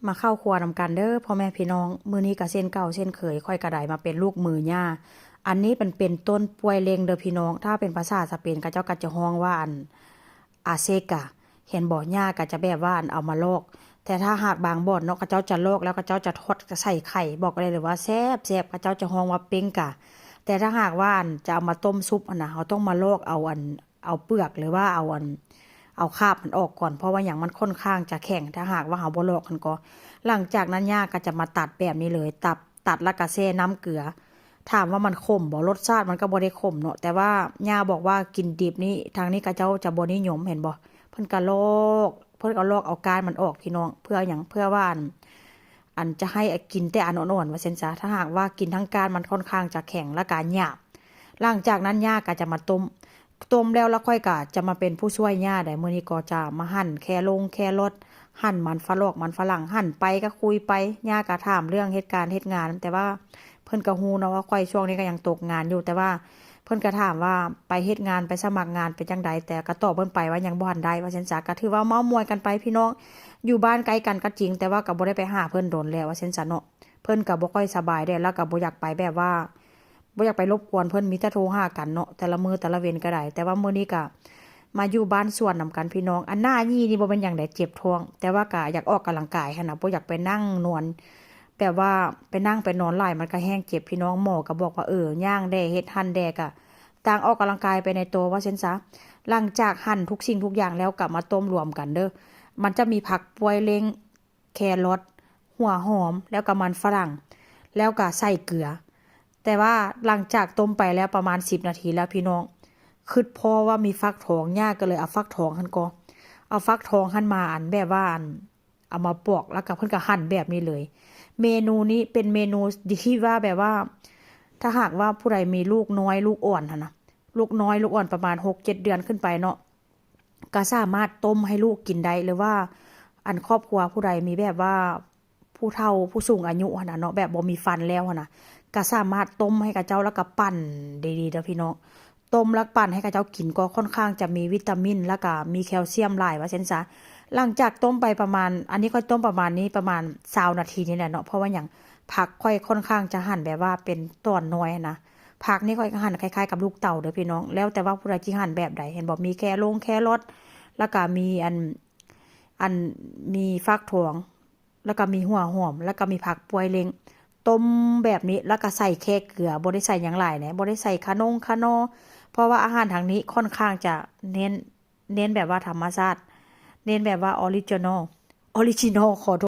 ມາເຂົ້າຄົວນຳກັນເດີພໍ່ແມ່ພີ່ນ້ອງ. ມື້ນີ້ກໍເຊັ່ນເກົ່າເຊັ່ນເຄີຍ ຂ້ອຍກໍໄດ້ມາເປັນລູກມືຍ່າ. ອັນນີ້ມັນເປັນຕົ້ນປ່ວຍເລັ່ງເດີພີ່ນ້ອງ. ຖ້າເປັນພາສາສະເປນ ເຂົາເຈົ້າກໍຈະຮ້ອງວ່າ ອັນ ອາເຊກາ ເຫັນບໍ່? ຍ່າກໍຈະແບບວ່າ ອັນ ເອົາມາລອກ. ແຕ່ຖ້າຫາກບາງບ່ອນເນາະ ເຂົາເຈົ້າຈະລອກແລ້ວເຂົາເຈົ້າຈະທອດໃສ່ໄຂ່ ບອກໄດ້ເລີຍວ່າແຊບໆ. ເຂົາເຈົ້າຈະຮ້ອງວ່າເປ້ງກາ. ແຕ່ຖ້າຫາກວ່າ ອັນ ຈະເອົາມາຕົ້ມຊຸບຫັ້ນນະ ເຮົາຕ້ອງມາລອກເອົາ ອັນ ເອົາເປືອກ ຫຼືວ່າເອົາ ອັນ ເອົາຄາບມັນອອກກ່ອນ. ເພາະວ່າຫຍັງ? ມັນຄ່ອນຂ້າງຈະແຂງ ຖ້າຫາກວ່າເຮົາບໍ່ລອກຫັ້ນກໍ. ຫຼັງຈາກນັ້ນຍ່າກໍຈະມາຕັດແບບນີ້ເລີຍ ຕັດ ຕັດແລ້ວກໍແຊ່ນ້ຳເກືອ. ຖາມວ່າມັນຂົມບໍ່? ລົດຊາດມັນກໍບໍ່ໄດ້ຂົມເນາະ ແຕ່ວ່າຍ່າບອກວ່າກິນດິບນີ້ ທາງນີ້ເຂົາເຈົ້າຈະບໍ່ນິຍົມ ເຫັນບໍ່? ເພິ່ນກໍລອກ ເພິ່ນກໍລອກເອົາກ້ານມັນອອກພີ່ນ້ອງ. ເພື່ອຫຍັງ? ເພື່ອວ່າ ອັນ ອັນຈະໃຫ້ ອາ ກິນແຕ່ອັນອ່ອນໆ ວ່າຊັ້ນຊະ. ຖ້າຫາກວ່າກິນທັງກ້ານ ມັນຄ່ອນຂ້າງຈະແຂງ ແລ້ວກໍຫຍາບ. ຫຼັງຈາກນັ້ນຍ່າກໍຈະມາຕົ້ມ ຕົ້ມແລ້ວ ແລ້ວຂ້ອຍກໍຈະມາເປັນຜູ້ຊ່ວຍຍ່າໄດ໋. ມື້ນີ້ກໍຈະມາຫັ່ນແຄລົງແຄຣອດ ຫັ່ນມັນຝຣອກມັນຝຣັ່ງ ຫັ່ນໄປກໍຄຸຍໄປ. ຍ່າກໍຖາມເລື່ອງເຮັດການເຮັດງານ ແຕ່ວ່າເພິ່ນກໍຮູ້ເນາະວ່າຂ້ອຍຊ່ວງນີ້ກໍຍັງຕົກງານຢູ່ ແຕ່ວ່າເພິ່ນກໍຖາມວ່າໄປເຮັດງານ ໄປສະໝັກງານເປັນຈັ່ງໃດ ແຕ່ກໍຕອບເພິ່ນໄປວ່າຍັງບໍ່ທັນໄດ້ ວ່າຊັ້ນຊະ. ກໍຖືວ່າເມົາມວຍກັນໄປພີ່ນ້ອງ. ຢູ່ບ້ານໃກ້ກັນກໍຈິງ ແຕ່ວ່າກໍບໍ່ໄດ້ໄປຫາເພິ່ນດົນແລ້ວ ວ່າຊັ້ນຊະເນາະ. ເພິ່ນກໍບໍ່ຄ່ອຍສະບາຍແດ່ ແລ້ວກໍບໍ່ຢາກໄປແບບວ່າ ບໍ່ຢາກໄປລົບກວນເພິ່ນ ມີແຕ່ໂທຫາກັນເນາະ ແຕ່ລະມື້ແຕ່ລະເວັນກໍໄດ້. ແຕ່ວ່າມື້ນີ້ກໍມາຢູ່ບ້ານສວນນຳກັນພີ່ນ້ອງ. ອັນໜ້າຫຍີ່ນີ້ບໍ່ແມ່ນຫຍັງໃດ ເຈັບທ້ອງ ແຕ່ວ່າກໍຢາກອອກກຳລັງກາຍຫັ້ນນະ ບໍ່ຢາກໄປນັ່ງນອນ ແບບວ່າໄປນັ່ງໄປນອນຫຼາຍ ມັນກໍແຮງເຈັບພີ່ນ້ອງ. ໝໍກໍບອກວ່າ ເອີ ຍ່າງແດ່ ເຮັດຫັ້ນແດ່ ກໍຕ່າງອອກກຳລັງກາຍໄປໃນໂຕ ວ່າຊັ້ນຊະ. ຫຼັງຈາກຫັ່ນທຸກສິ່ງທຸກຢ່າງແລ້ວ ກໍມາຕົ້ມລວມກັນເດີ. ມັນຈະມີຜັກປ່ວຍເລັ່ງ ແຄຣອດ ຫົວຫອມ ແລ້ວກໍມັນຝຣັ່ງ ແລ້ວກໍໃສ່ເກືອ. ແຕ່ວ່າຫຼັງຈາກຕົ້ມໄປແລ້ວປະມານສິບນາທີແລ້ວພີ່ນ້ອງ ຄິດພໍ້ວ່າມີຟັກທອງ ຍ່າກໍເລີຍເອົາຟັກທອງຫັ້ນກໍ ເອົາຟັກທອງຫັ້ນມາ ອັນ ແບບວ່າ ອັນ ເອົາມາປອກ ແລ້ວກໍເພິ່ນກໍຫັ່ນແບບນີ້ເລີຍ. ເມນູນີ້ເປັນເມນູທີ່ວ່າແບບວ່າ ຖ້າຫາກວ່າຜູ້ໃດມີລູກນ້ອຍລູກອ່ອນຫັ້ນນະ ລູກນ້ອຍລູກອ່ອນປະມານຫົກເຈັດເດືອນຂຶ້ນໄປເນາະ ກໍສາມາດຕົ້ມໃຫ້ລູກກິນໄດ້ ຫຼືວ່າ ອັນ ຄອບຄົວຜູ້ໃດມີແບບວ່າຜູ້ເຖົ້າຜູ້ສູງອາຍຸຫັ້ນນະເນາະ ແບບບໍ່ມີຟັນແລ້ວຫັ້ນນະ ກໍສາມາດຕົ້ມໃຫ້ເຂົາເຈົ້າ ແລ້ວກໍປັ່ນດີໆເດີພີ່ນ້ອງ. ຕົ້ມແລ້ວປັ່ນໃຫ້ເຂົາເຈົ້າກິນ ກໍຄ່ອນຂ້າງຈະມີວິຕາມິນ ແລ້ວກໍມີແຄວຊຽມຫຼາຍ ວ່າຊັ້ນຊະ. ຫຼັງຈາກຕົ້ມໄປປະມານ ອັນນີ້ຂ້ອຍຕົ້ມປະມານນີ້ ປະມານຊາວນາທີນີ້ແຫຼະເນາະ. ເພາະວ່າຫຍັງ? ຜັກຂ້ອຍຄ່ອນຂ້າງຈະຫັ່ນແບບວ່າເປັນຕອນນ້ອຍຫັ້ນນະ. ຜັກນີ້ຂ້ອຍກໍຫັ່ນຄ້າຍໆກັບລູກເຕົ່າເດີພີ່ນ້ອງ ແລ້ວແຕ່ວ່າຜູ້ໃດຊິຫັ່ນແບບໃດ ເຫັນບໍ່? ມີແຄລົງແຄຣອດ ແລ້ວກໍມີ ອັນ ອັນ ມີຟັກທອງ ແລ້ວກໍມີຫົວຫອມ ແລ້ວກໍມີຜັກປ່ວຍເລັ່ງ ຕົ້ມແບບນີ້ ແລ້ວກໍໃສ່ແຄ່ເກືອ ບໍ່ໄດ້ໃສ່ຫຍັງຫຼາຍເດ້ ບໍ່ໄດ້ໃສ່ຂະໜົງຂະໜໍ ເພາະວ່າອາຫານທາງນີ້ຄ່ອນຂ້າງຈະເນັ້ນ ເນັ້ນແບບວ່າທຳມະຊາດ ເນັ້ນແບບວ່າ original original ຂໍໂທດ.